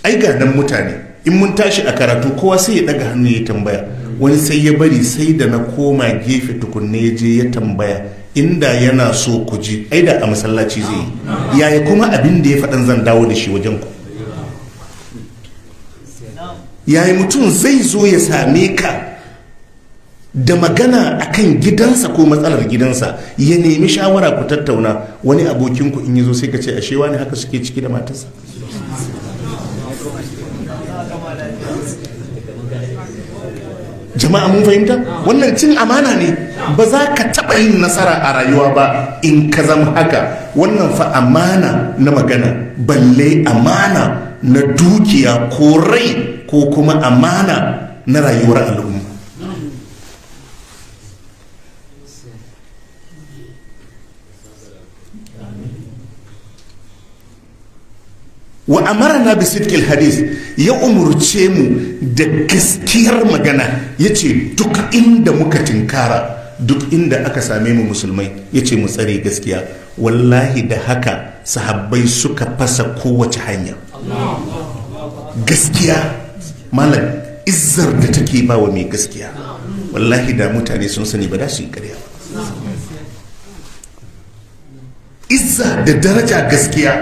Ai ga nan mutane, in mun tashi a karatu, kowa sai ya daga hannu ya tambaya. Wani sai ya bari sai da na koma gefe tukunne ya je ya tambaya. Inda yana so ku ji, ai da a masallaci zai yi. Yaya kuma abin da ya faɗan zan dawo da shi wajen ku? Yaya mutum zai zo ya same ka da magana akan gidansa ko matsalar gidansa, ya nemi shawara ku tattauna? Wani abokinku in ya zo, sai ka ce, ashe wani haka suke ciki da matarsa? Jama'a, mun fahimta? Wannan cin amana ne. Ba za ka taɓa yin nasara a rayuwa ba in ka zama haka. Wannan fa amana na magana, balle amana na dukiya ko rai ko kuma amana na rayuwar al'umma. Wa amarana bi sidqil hadis, ya umurce mu da gaskiyar magana. Yace duk inda muka tinkara, duk inda aka same mu musulmai, yace mu tsare gaskiya. Wallahi da haka sahabbai suka fasa kowace hanya. Gaskiya, malam, izzar da take ba wa mai gaskiya, wallahi da mutane sun sani, ba da su yi karya ba. Izza da daraja gaskiya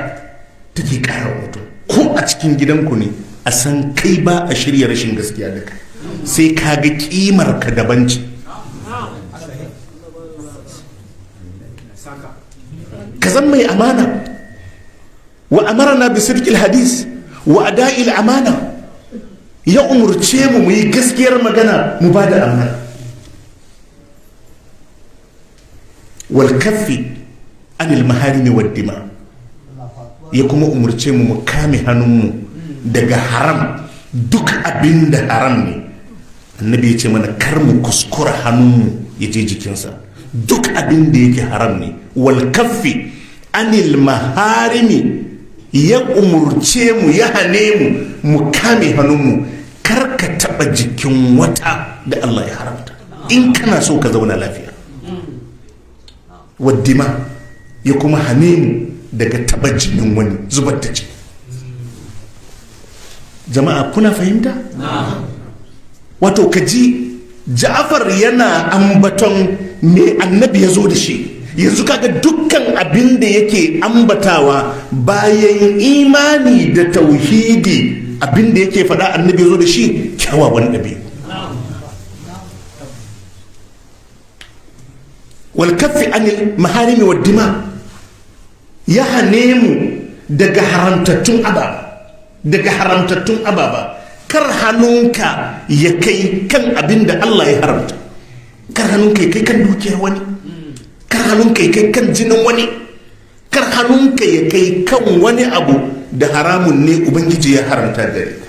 take kara wa mutum. Ko a cikin gidanku ne, a san kai ba a shirya rashin gaskiya da kai, sai ka ga kimar ka daban ce. Ka zan mai amana. Wa amarana bi sidqil hadis wa ada'il amana, ya umurce mu mu yi gaskiyar magana, mu ba da amana. Wal kaffi anil maharimi wad dima, ya kuma umurce mu mu kame hannunmu daga haram. Duk abin da haram ne, annabi ya ce mana kar mu kuskura hannunmu ya je jikinsa. Duk abin da yake haram ne. Wal kaffi anil maharimi, ya umurce mu, ya hane mu mu kame hannunmu. Kar ka taba jikin wata da Allah ya haramta in kana so ka zauna lafiya. Waddima, ya kuma hane mu daga taba jinin wani, zubar da jini. Jama'a, kuna fahimta? Wato ka ji Ja'far yana ambaton me annabi ya zo da shi. Yanzu kaga dukkan abin da yake ambatawa bayan imani da tauhidi, abin da yake faɗa annabi ya zo da shi, kyawawan ɗabi'u. Wal kaffi anil maharimi wad dima, ya hane mu daga haramtattun ababa, daga haramtattun ababa. Kar hannunka ya kai kan abin da Allah ya haramta. Kar hannunka ya kai kan dukiyar wani. Kar hannunka ya kai kan jinin wani. Kar hannunka ya kai kan wani abu da haramun ne, ubangiji ya haramta gare ka.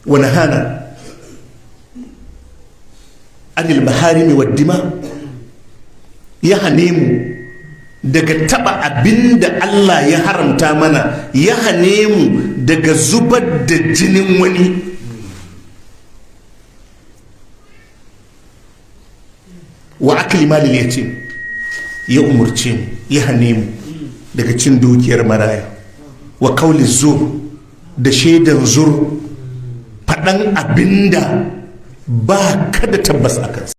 Wani hana anil maharimi wa dima, ya hane mu daga taba abin da Allah ya haramta mana, ya hane mu daga zubar da jinin wani. Wa akli malil yatim, ya umurce mu, ya hane mu daga cin dukiyar maraya. Wa kauli zur, da shaidan zur, faɗan abinda ba ka da tabbas a kansa.